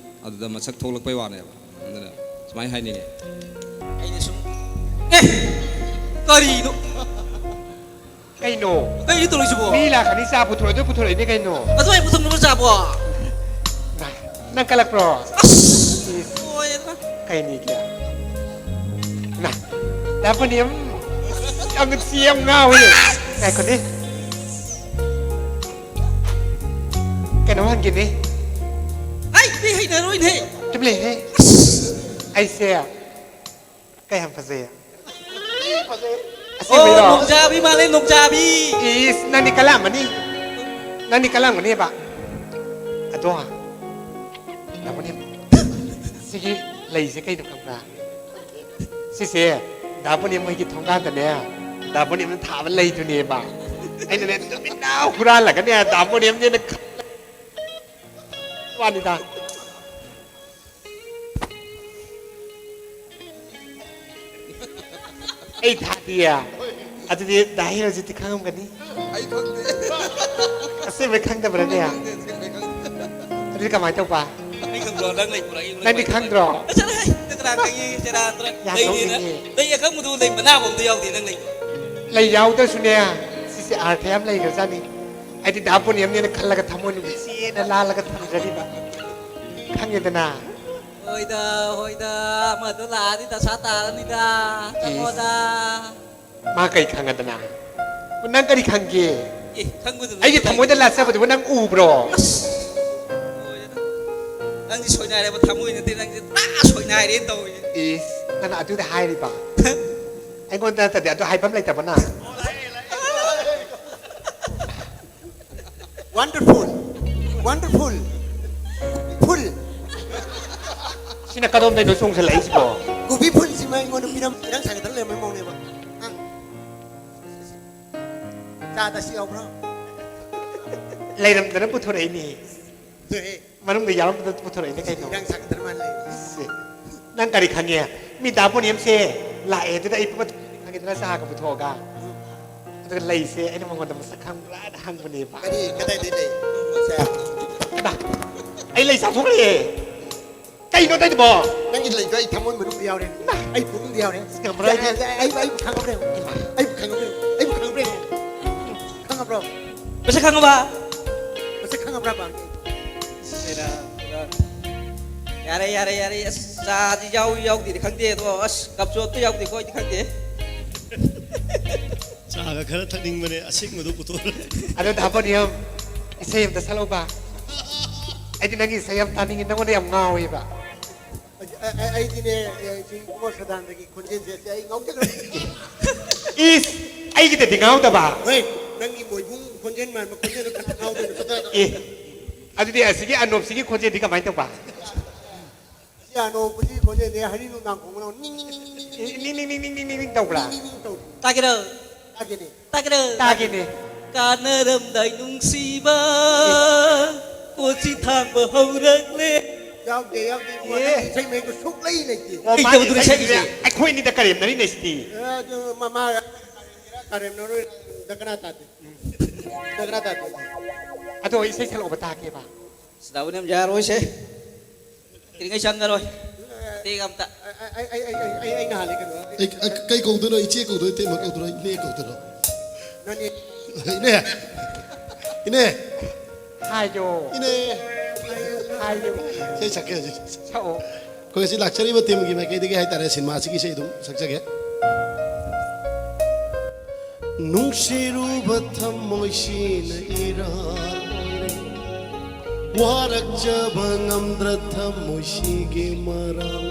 ꯑꯗꯨꯗ ꯃꯁꯛ ꯊꯣꯛꯂꯛꯄꯩ ꯋꯥꯅꯦꯕ꯫ ꯑꯗꯨꯅ ꯁꯨꯃꯥꯏꯅ ꯍꯥꯏꯅꯤꯡꯉꯤ꯫ ꯑꯩꯅ ꯁꯨꯝ, ꯑꯦ, ꯀꯔꯤꯅꯣ? ꯀꯩꯅꯣ? ꯀꯩꯅꯣ ꯇꯧꯔꯤꯁꯤꯕꯣ? ꯃꯤ ꯂꯥꯛꯀꯅꯤ, ꯆꯥ ꯄꯨꯊꯣꯔꯛꯑꯣ, ꯑꯗꯨ ꯄꯨꯊꯣꯔꯛꯏꯅꯦ ꯀꯩꯅꯣ? ꯑꯗꯨꯃꯥꯏꯅ ꯄꯨꯊꯣꯛꯅꯕ ꯆꯥꯕꯣ? ꯅ-, ꯅꯪ ꯀꯜꯂꯛꯄ꯭ꯔꯣ? ꯑꯁ! ꯏꯁ꯫ ꯂꯣꯏꯔꯦ, ꯀꯩꯅꯤꯒꯦ? ꯅ, ꯗꯥ ꯄꯨꯅꯦꯝ, ꯌꯥꯝ ꯅꯨꯡꯁꯤ, ꯌꯥꯝ ꯉꯥꯎꯋꯤ꯫ ꯉꯥꯏꯈꯣꯅꯦ꯫ ꯀꯩꯅꯣꯝ ꯍꯪꯒꯦꯅꯦ꯫ ꯑꯩ, ꯑꯩ ꯍꯩꯅꯔꯣꯏꯅꯦ꯫ ꯇꯨꯃꯤꯟ ꯂꯩꯍꯦ꯫ ꯑꯩꯁꯦ ꯀꯌꯥꯝ ꯐꯖꯩ? ꯑꯣ, ꯑꯁꯦꯡꯕꯩꯔꯣ? ꯅꯣꯡꯖꯥꯕꯤ ꯃꯥꯜꯂꯦ, ꯅꯣꯡꯖꯥꯕꯤ꯫ ꯏꯁ, ꯅꯪꯗꯤ ꯀꯜꯂꯝꯃꯅꯤ꯫ ꯅꯪꯗꯤ ꯀꯜꯂꯝꯒꯅꯦꯕ꯫ ꯑꯗꯣ, ꯗꯥ ꯄꯨꯅꯦꯝ, ꯁꯤꯒꯤ ꯂꯩꯁꯦ ꯀꯩꯅꯣ ꯈꯪꯕ꯭ꯔꯥ? ꯁꯤꯁꯦ ꯗꯥ ꯄꯨꯅꯦꯝ ꯍꯣꯏꯒꯤ ꯊꯣꯡꯒꯥꯟꯗꯅꯦ, ꯗꯥ ꯄꯨꯅꯦꯝꯅ ꯊꯥꯕ ꯂꯩꯗꯨꯅꯦꯕ꯫ ꯑꯩꯅꯅꯦ, ꯇꯨꯃꯤꯟꯅ ꯍꯨꯔꯥꯜꯂꯒꯅꯦ, ꯗꯥ ꯄꯨꯅꯦꯝꯅꯦꯅ ꯈꯜꯂ ꯋꯥꯅꯤꯗ꯫ ꯑꯩ ꯊꯥꯗꯤꯌꯦ꯫ ꯑꯗꯨꯗꯤ ꯗꯥ ꯍꯦꯔꯣꯖꯤꯠꯇꯤ ꯈꯪꯉꯝꯒꯅꯤ꯫ ꯑꯩ ꯈꯪꯗꯦ꯫ ꯑꯁꯦꯡꯕꯩ ꯈꯪꯗꯕ꯭ꯔꯅꯦ? ꯑꯩ ꯈꯪꯗꯦ, ꯑꯁꯦꯡꯕꯩ ꯈꯪꯗꯦ꯫ ꯑꯗꯨꯗꯤ ꯀꯃꯥꯏꯅ ꯇꯧꯕ? ꯑꯩ ꯈꯪꯕ꯭ꯔꯣ? ꯅꯪ ꯂꯩꯕ꯭ꯔꯣ? ꯑꯩ ꯅꯪꯗꯤ ꯂꯩꯕ꯭ꯔꯣ? ꯈꯪꯗ꯭ꯔꯣ? ꯑꯁ, ꯆꯠꯂꯣꯍꯦ꯫ ꯅꯪ ꯀꯅꯥ ꯈꯪꯉꯤ? ꯁꯦꯔꯥꯟ ꯇꯨꯔꯥꯟ꯫ ꯌꯥꯝ ꯂꯩꯔꯦꯅ꯫ ꯅꯣꯛꯅꯤꯡꯉꯦ꯫ ꯂꯩ ꯑꯈꯪꯕꯗꯨ ꯂꯩ ꯃꯅꯥ ꯑꯃ ꯑꯝꯇ ꯌꯥꯎꯗꯦ ꯅꯪ ꯂꯩ꯫ ꯂꯩ ꯌꯥꯎꯗ꯭ꯔꯁꯨꯅꯦ, ꯁꯤꯁꯦ ꯑꯥꯔꯊ ꯌꯥꯝ ꯂꯩꯈ꯭ꯔꯖꯥꯠꯅꯤ꯫ ꯑꯩꯗꯤ ꯗꯥ ꯄꯨꯅꯦꯝꯅꯦꯅ ꯈꯜꯂꯒ ꯊꯃꯣꯏ ꯅꯨꯡꯁꯤꯅ ꯂꯥꯜꯂꯒ ꯊꯝꯖꯔꯤꯕ꯫ ꯈꯪꯉꯦꯗꯅ? ꯍꯣꯏꯗ, ꯍꯣꯏꯗ, ꯑꯃꯗꯣ ꯂꯥꯛꯑꯗꯤ ꯗꯁꯥ ꯇꯥꯔꯅꯤꯗ꯫ ꯆꯪꯉꯣꯗ꯫ ꯏꯁ꯫ ꯃꯥ ꯀꯔꯤ ꯈꯪꯉꯗꯅ? ꯅꯪ ꯀꯔꯤ ꯈꯪꯒꯦ? ꯑꯦ, ꯈꯪꯕꯗꯨ ꯑꯩꯒꯤ ꯂꯩꯇꯦ꯫ ꯊꯃꯣꯏꯗ ꯂꯥꯠꯆꯕꯗꯨꯕꯨ ꯅꯪ ꯎꯕ꯭ꯔꯣ? ꯑꯁ! ꯂꯣꯏꯔꯦꯗ꯫ ꯅꯪꯗꯤ ꯁꯣꯏꯅꯥꯏꯔꯕ ꯊꯃꯣꯏ ꯅꯠꯇꯦ, ꯅꯪꯗꯤ ꯄꯨꯔꯥ ꯁꯣꯏꯅꯥꯏꯔꯦꯅ ꯇꯧꯔꯤꯁꯦ꯫ ꯏꯁ, ꯅꯪꯅ ꯑꯗꯨꯗ ꯍꯥꯏꯔꯤꯕ? ꯑꯩꯉꯣꯟꯗ ꯅꯠꯇꯗꯤ ꯑꯗꯨ ꯍꯥꯏꯐꯝ ꯂꯩꯇꯕꯅ? Wonderful! Wonderful! Full! ꯁꯤꯅ ꯀꯗꯣꯝꯗꯩꯅꯣ ꯆꯣꯡꯁꯜꯂꯛꯏꯁꯤꯕꯣ? ꯀꯣꯕꯤ ꯐꯨꯜꯁꯤꯃ ꯑꯩꯉꯣꯟꯗ ꯄꯤꯔꯝ-, ꯏꯔꯪ ꯁꯥꯒꯗ꯭ꯔ ꯂꯩꯔꯝꯕꯩ ꯃꯑꯣꯡꯅꯦꯕ꯫ ꯑ? ꯆꯥꯗ ꯁꯤ ꯌꯥꯎꯕ꯭ꯔꯣ? ꯂꯩꯔꯝꯗꯅ ꯄꯨꯊꯣꯔꯛꯏꯅꯦ꯫ ꯂꯩ꯫ ꯃꯅꯨꯡꯗ ꯌꯥꯎꯔꯝꯕꯗ ꯄꯨꯊꯣꯔꯛꯏꯅꯦ ꯀꯩꯅꯣ? ꯏꯔꯪ ꯁꯥꯒꯗ꯭ꯔ ꯃꯥꯜꯂꯦ꯫ ꯁꯦ, ꯅꯪ ꯀꯔꯤ ꯈꯪꯉꯦ? ꯃꯤ ꯗꯥ ꯄꯨꯅꯦꯝꯁꯦ ꯂꯥꯛꯑꯦ ꯑꯗꯨꯗ ꯑꯩ ꯄꯨꯊꯣꯛ-, ꯈꯪꯉꯦꯗꯅ ꯆꯥꯒ ꯄꯨꯊꯣꯛꯑꯒ꯫ ꯑꯗꯨꯒ ꯂꯩꯁꯦ ꯑꯩꯅ ꯃꯉꯣꯟꯗ ꯃꯁꯛ ꯈꯪꯕ꯭ꯔꯥꯅ ꯍꯪꯕꯅꯦꯕ꯫ ꯀꯔꯤ? ꯀꯗꯥꯏꯗꯩ ꯂꯩ? ꯁꯦ꯫ ꯏꯃꯥ, ꯑꯩ ꯂꯩ ꯆꯥꯊꯣꯛꯈ꯭ꯔꯦ꯫ ꯀꯩꯅꯣ ꯇꯧꯔꯤꯗꯨꯕꯣ? ꯅꯪꯒꯤ ꯂꯩꯗꯣ ꯑꯩ ꯊꯃꯣꯏ ꯃꯅꯨꯡꯗ ꯌꯥꯎꯔꯦ꯫ ꯏꯃꯥ꯫ ꯑꯩ ꯄꯨꯛꯅꯨꯡꯗ ꯌꯥꯎꯔꯦ꯫ ꯉꯝꯃꯔꯣꯏ꯫ ꯑꯩ, ꯑꯩ, ꯑꯩ, ꯑꯩꯕꯨ ꯈꯪꯉꯕ꯭ꯔꯥ ꯌꯦꯡꯉꯨ꯫ ꯏꯃꯥ꯫ ꯑꯩꯕꯨ ꯈꯪꯉꯕ꯭ꯔꯥ ꯌꯦꯡꯉꯨ꯫ ꯑꯩꯕꯨ ꯈꯪꯉꯕ꯭ꯔꯥ ꯌꯦꯡꯉꯨ꯫ ꯈꯪꯉꯕ꯭ꯔꯣ? ꯃꯁꯛ ꯈꯪꯉꯕ? ꯃꯁꯛ ꯈꯪꯉꯕ꯭ꯔꯥ ꯄꯥꯝꯃꯤ? ꯁꯦꯔꯥ, ꯁꯦꯔꯥ꯫ ꯌꯥꯔꯦ, ꯌꯥꯔꯦ, ꯌꯥꯔꯦ꯫ ꯑꯁ, ꯆꯥꯗꯤ ꯌꯥꯎꯏ ꯌꯥꯎꯗꯦꯗꯤ ꯈꯪꯗꯦ, ꯑꯗꯣ ꯑꯁ, ꯀꯞꯁꯨ ꯑꯝꯇ ꯌꯥꯎꯗꯦꯀꯣ, ꯑꯩꯗꯤ ꯈꯪꯗꯦ꯫ ꯆꯥꯒ ꯈꯔ ꯊꯛꯅꯤꯡꯕꯅꯦ, ꯑꯁꯦꯡꯕꯗꯣ ꯄꯨꯊꯣꯛꯑꯣ꯫ ꯑꯗꯣ ꯗꯥ ꯕꯣꯅꯤꯌꯝ, ꯏꯁꯩ ꯑꯝꯇ ꯁꯛꯂꯛꯎꯕ꯫ ꯑꯩꯗꯤ ꯅꯪꯒꯤ ꯏꯁꯩ ꯌꯥꯝ ꯇꯥꯅꯤꯡꯉꯤ, ꯅꯪꯉꯣꯟꯗ ꯌꯥꯝ ꯉꯥꯎꯋꯦꯕ꯫ ꯑꯩ, ꯑꯩ, ꯑꯩꯗꯤꯅꯦ, ꯑꯦ, ꯁꯤ ꯏꯕꯨꯡꯉꯣ ꯁꯗꯥꯅꯟꯗꯒꯤ ꯈꯣꯟꯖꯦꯜꯁꯦ, ꯁꯤ ꯑꯩ ꯉꯥꯎꯖꯈ꯭ꯔꯕꯅꯤ꯫ ꯏꯁ, ꯑꯩꯒꯤꯗꯗꯤ ꯉꯥꯎꯗꯕ? ꯍꯣꯏ, ꯅꯪꯒꯤ ꯃꯣꯏꯕꯨꯡ ꯈꯣꯟꯖꯦꯜ ꯃꯥꯟꯕ ꯈꯣꯟꯖꯦꯜꯗꯣ ꯀꯅꯥ ꯉꯥꯎꯗꯣꯏꯅꯣ? ꯆꯠꯂꯣ, ꯆꯠꯂꯣ꯫ ꯑꯦ, ꯑꯗꯨꯗꯤ ꯑꯁꯤꯒꯤ ꯑꯅꯣꯞꯁꯤꯒꯤ ꯈꯣꯟꯖꯦꯜꯗꯤ ꯀꯃꯥꯏꯅ ꯇꯧꯕ? ꯁꯤ ꯑꯅꯣꯞꯄꯨꯗꯤ ꯈꯣꯟꯖꯦꯜꯗꯤ ꯍꯔꯤ ꯅꯨꯡꯗꯥꯡ ꯈꯣꯡꯕꯗꯧ ꯅꯤꯡ, ꯅꯤꯡ, ꯅꯤꯡ, ꯅꯤꯡ, ꯅꯤꯡ, ꯅꯤꯡ, ꯅꯤꯡ, ꯅꯤꯡ, ꯅꯤꯡ, ꯅꯤꯡ, ꯅꯤꯡ ꯇꯧꯕ꯭ꯔꯥ? ꯅꯤꯡ, ꯅꯤꯡ, ꯅꯤꯡ ꯇꯧ꯫ ꯇꯥꯒꯦꯔꯣ? ꯇꯥꯒꯦꯅꯦ꯫ ꯇꯥꯒꯦꯔꯣ? ꯇꯥꯒꯦꯅꯦ꯫ ꯀꯥꯟꯅꯔꯝꯗꯥꯏ ꯅꯨꯡꯁꯤꯕ, ꯀꯣꯆꯤ ꯊꯥꯡꯕ ꯍꯧꯔꯛꯂꯦ꯫ ꯌꯥꯎꯗꯦ, ꯌꯥꯎꯗꯦ, ꯏꯕꯨꯡꯉꯣ, ꯑꯦ꯫ ꯅꯪꯒꯤ ꯏꯁꯩ ꯃꯌꯦꯛꯇꯣ ꯁꯨꯛꯂꯩ ꯂꯩꯇꯦ꯫ ꯑꯣ, ꯃꯥꯅ ꯀꯩꯗꯧꯗꯅ ꯏꯁꯩꯁꯦ ꯁꯛꯏꯁꯦ? ꯑꯩꯈꯣꯏ ꯑꯅꯤꯗ ꯀꯔꯦꯝꯅꯔꯤ ꯂꯩꯁꯤꯗꯤ꯫ ꯑꯦ, ꯑꯗꯨ ꯃꯃꯥ ꯀꯔꯦꯝꯅꯔꯣꯏ, ꯗꯔꯀꯥꯔ ꯇꯥꯗꯦ꯫ ꯗꯔꯀꯥꯔ ꯇꯥꯗꯦ꯫ ꯑꯗꯣ ꯏꯁꯩ ꯁꯛꯂꯛꯑꯣꯕ ꯇꯥꯒꯦꯕ꯫ ꯁꯤꯗꯥꯕꯨꯅꯦꯝ ꯌꯥꯔꯣꯏꯁꯦ꯫ ꯀꯔꯤꯉꯩ ꯆꯪꯉꯔꯣꯏ꯫ ꯇꯦꯛ ꯑꯝꯇ꯫ ꯑꯩ, ꯑꯩ, ꯑꯩ, ꯑꯩ, ꯑꯩ, ꯑꯩ ꯉꯥꯏꯍꯥꯜꯂꯦ ꯀꯩꯅꯣ꯫ ꯑꯩ, ꯑꯩ, ꯀꯩ ꯀꯧꯗꯣꯏꯅꯣ? ꯏꯆꯦ ꯀꯧꯗꯣꯏ, ꯏꯇꯩꯃ ꯀꯧꯗꯣꯏꯔꯣ, ꯏꯅꯦ ꯀꯧꯗꯣꯏꯔꯣ? ꯅꯪꯅꯦ꯫ ꯏꯅꯦ! ꯏꯅꯦ! ꯍꯥꯏꯌꯣ꯫ ꯏꯅꯦ! ꯍꯥꯏꯌꯣ꯫ ꯏꯁꯩ ꯁꯛꯀꯦ ꯍꯧꯖꯤꯛ꯫ ꯁꯛꯑꯣ꯫ ꯑꯩꯈꯣꯏ ꯉꯁꯤ ꯂꯥꯛꯆꯔꯤꯕ ꯇꯤꯝꯒꯤ ꯃꯥꯏꯀꯩꯗꯒꯤ ꯍꯥꯏꯇꯥꯔꯦ, ꯁꯤꯅꯦꯃꯥꯁꯤꯒꯤ ꯏꯁꯩ ꯑꯗꯨꯝ ꯁꯛꯆꯒꯦ꯫ ꯅꯨꯡꯁꯤꯔꯨꯕ ꯊꯝꯃꯣꯏꯁꯤꯅ ꯏꯔꯥꯜ ꯑꯣꯏꯔꯦ꯫ ꯋꯥꯔꯛꯆꯕ ꯉꯝꯗ꯭ꯔ ꯊꯝꯃꯣꯏꯁꯤꯒꯤ ꯃꯔꯥꯜ꯫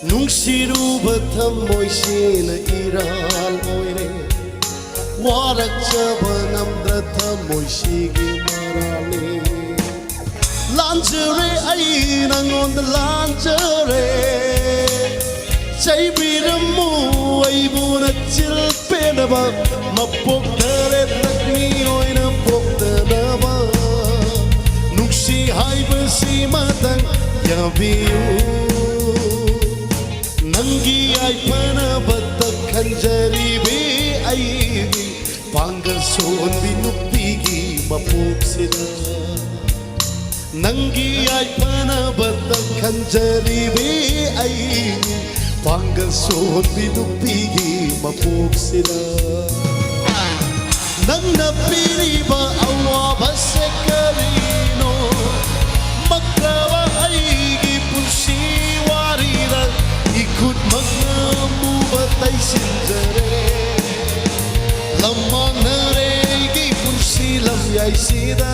ꯅꯨꯡꯁꯤꯔꯨꯕ ꯊꯝꯃꯣꯏꯁꯤꯅ ꯏꯔꯥꯜ ꯑꯣꯏꯔꯦ꯫ ꯋꯥꯔꯛꯆꯕ ꯉꯝꯗ꯭ꯔ ꯊꯝꯃꯣꯏꯁꯤꯒꯤ ꯃꯔꯥꯜꯅꯤ꯫ ꯂꯥꯟꯖꯔꯦ, ꯑꯩ ꯅꯉꯣꯟꯗ ꯂꯥꯟꯖꯔꯦ꯫ ꯆꯩꯕꯤꯔꯝꯃꯨ, ꯑꯩꯕꯨ ꯅꯆꯤꯜ ꯄꯦꯟꯅꯕ꯫ ꯃꯄꯣꯛ ꯇꯔꯦꯠꯂꯛ ꯃꯤꯑꯣꯏꯅ ꯄꯣꯛꯇꯅꯕ꯫ ꯅꯨꯡꯁꯤ ꯍꯥꯏꯕꯁꯤꯃꯇꯪ ꯌꯥꯕꯤꯌꯨ꯫ ꯅꯪꯒꯤ ꯌꯥꯏꯐꯅꯕꯇ ꯈꯟꯖꯔꯤꯕꯤ ꯑꯩꯒꯤ ꯄꯥꯡꯒꯜ ꯁꯣꯟꯕꯤ ꯅꯨꯄꯤꯒꯤ ꯃꯄꯣꯛꯁꯤꯗ꯫ ꯅꯪꯒꯤ ꯌꯥꯏꯐꯅꯕꯇ ꯈꯟꯖꯔꯤꯕꯤ ꯑꯩꯒꯤ ꯄꯥꯡꯒꯜ ꯁꯣꯟꯕꯤ ꯅꯨꯄꯤꯒꯤ ꯃꯄꯣꯛꯁꯤꯗ꯫ ꯅꯪꯅ ꯄꯤꯔꯤꯕ ꯑꯋꯥꯕꯁꯦ ꯀꯔꯤꯅꯣ? ꯃꯛꯂꯕ ꯑꯩ ꯑꯩꯁꯤꯗ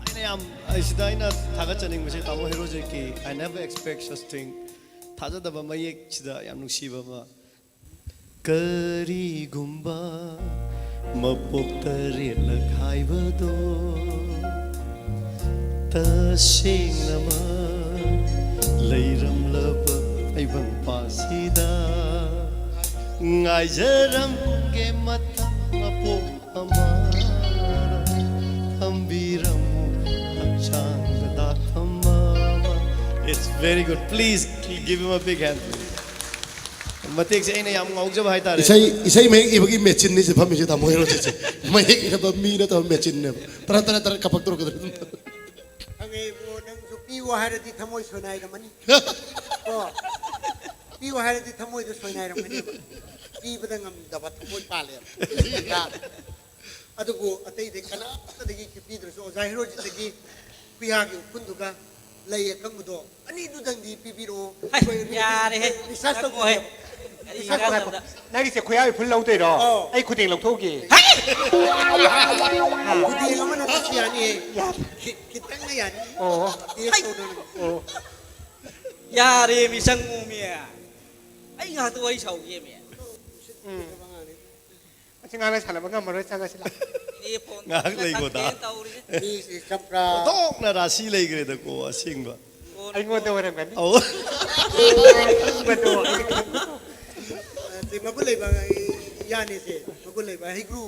ꯑꯩꯅ ꯌꯥꯝ ꯑꯩꯁꯤꯗ ꯑꯩꯅ ꯊꯥꯒꯠꯆꯅꯤꯡꯕꯁꯦ ꯇꯥꯃꯣ ꯍꯦꯔꯣꯖꯤꯠꯀꯤ I never expect such thing, ꯊꯥꯖꯗꯕ ꯃꯌꯦꯛꯁꯤꯗ ꯌꯥꯝ ꯅꯨꯡꯁꯤꯕ ꯑꯃ꯫ ꯀꯔꯤꯒꯨꯝꯕ ꯃꯄꯣꯛ ꯇꯔꯦꯠꯂꯛ ꯍꯥꯏꯕꯗꯣ ꯇꯁꯦꯡꯅꯃꯛ ꯂꯩꯔꯝꯂꯕ ꯇꯥꯏꯕꯪ ꯄꯥꯁꯤꯗ ꯉꯥꯏꯖꯔꯝꯒꯦ ꯃꯊꯪ ꯃꯄꯣꯛ ꯑꯃ ꯊꯝꯕꯤꯔꯝꯃꯨ ꯍꯛꯆꯥꯡꯗ ꯗꯥꯛꯐꯝ ꯑꯃ꯫ It's very good. Please give him a big hand, please. ꯃꯇꯦꯛꯁꯦ ꯑꯩꯅ ꯌꯥꯝ ꯉꯥꯎꯖꯕ ꯍꯥꯏꯇꯥꯔꯦ꯫ ꯏꯁꯩ ꯏꯁꯩ ꯃꯌꯦꯛ ꯏꯕꯒꯤ ꯃꯦꯆꯤꯟꯅꯤ ꯁꯤ ꯐꯝꯃꯤꯁꯦ ꯇꯥꯃꯣ ꯍꯦꯔꯣꯖꯤꯠꯁꯦ꯫ ꯃꯌꯦꯛ ꯏꯅꯕ ꯃꯤ ꯅꯠꯇꯕ ꯃꯦꯆꯤꯟꯅꯦꯕ꯫ ꯇꯔꯥ ꯇꯔꯥ ꯇꯔꯥ ꯀꯥꯄꯛꯇꯧꯔꯛꯀꯗꯣꯏꯅꯤ꯫ ꯈꯪꯉꯦ ꯏꯕꯨꯡꯉꯣ, ꯅꯪꯁꯨ ꯄꯤꯌꯣ ꯍꯥꯏꯔꯗꯤ ꯊꯃꯣꯏ ꯁꯣꯏꯅꯥꯏꯔꯝꯃꯅꯤ꯫ ꯀꯣ, ꯄꯤꯌꯣ ꯍꯥꯏꯔꯗꯤ ꯊꯃꯣꯏꯗꯣ ꯁꯣꯏꯅꯥꯏꯔꯝꯒꯅꯦꯕ꯫ ꯄꯤꯕꯗ ꯉꯝꯗꯕ ꯊꯃꯣꯏ ꯄꯥꯜꯂꯦꯕ꯫ ꯑꯗꯨꯕꯨ ꯑꯇꯩꯗꯤ ꯀꯅꯥꯝꯇꯗꯒꯤ ꯄꯤꯗ꯭ꯔꯁꯨ ꯑꯣꯖꯥ ꯍꯦꯔꯣꯖꯤꯠꯇꯒꯤ ꯈꯨꯌꯥꯒꯤ ꯎꯐꯨꯟꯗꯨꯒ ꯂꯩ ꯑꯀꯪꯕꯗꯣ ꯑꯅꯤꯗꯨꯗꯪꯗꯤ ꯄꯤꯕꯤꯔꯛꯑꯣ꯫ ꯍꯩ, ꯑꯩꯈꯣꯏ ꯌꯥꯔꯦꯍꯦ꯫ Research ꯉꯥꯏꯈꯣꯍꯦ꯫ ꯇꯧꯖꯒꯦꯕ꯫ ꯀꯔꯤ Research ꯉꯥꯡꯅꯕꯗ? ꯇꯧꯖꯒꯦꯕ꯫ ꯅꯪꯒꯤꯁꯦ ꯈꯨꯌꯥ ꯎꯐꯨꯟ ꯂꯧꯗꯣꯏꯔꯣ? ꯑꯧ꯫ ꯑꯩ ꯈꯨꯗꯦꯡ ꯂꯧꯊꯣꯛꯎꯒꯦ꯫ ꯍꯩ! ꯈꯨꯗꯦꯡ ꯑꯃꯅ ꯇꯁꯨ ꯌꯥꯅꯤꯌꯦ꯫ ꯌꯥꯔꯦ꯫ ꯈꯤ-, ꯈꯤꯇꯪꯅ ꯌꯥꯅꯤ꯫ ꯑꯣ꯫ Test ꯇꯧꯗꯣꯏꯅꯦ꯫ ꯑꯣ꯫ ꯌꯥꯔꯦꯃꯤ, ꯆꯪꯉꯣꯃꯤ꯫ ꯑꯩ ꯉꯥꯏꯍꯥꯛꯇ ꯋꯥꯔꯤ ꯁꯥꯎꯒꯦꯃꯤ꯫ ꯎꯝ꯫ ꯃꯁꯤ ꯉꯥꯡꯅ ꯁꯥꯟꯅꯕ ꯉꯝꯃꯔꯣꯏ, ꯆꯪꯉꯁꯤ ꯂꯥꯛꯑꯣ꯫ ꯑꯦ, ꯐꯣꯟ ꯉꯥꯏꯍꯥꯛ ꯂꯩꯒꯣꯗ꯫ ꯇꯧꯔꯤꯁꯦ꯫ ꯃꯤꯁꯤ ꯆꯝꯄ꯭ꯔꯥ꯫ ꯑꯣꯟꯊꯣꯛꯅ ꯔꯥꯁꯤ ꯂꯩꯈ꯭ꯔꯦꯗꯀꯣ, ꯑꯁꯦꯡꯕ꯫ ꯐꯣꯟ, ꯑꯩꯉꯣꯟꯗ ꯐꯣꯟ꯫ ꯑꯣꯏꯔꯝꯒꯅꯤ꯫ ꯑꯧ꯫ ꯑꯩ ꯈꯪꯕꯗꯣ, ꯑꯩ ꯈꯪꯕꯗꯣ꯫ ꯑ, ꯁꯤ ꯃꯒꯨꯟ ꯂꯩꯕ ꯏꯌꯥꯅꯤ ꯁꯦ, ꯃꯒꯨꯟ ꯂꯩꯕ ꯍꯩꯒ꯭ꯔꯨ꯫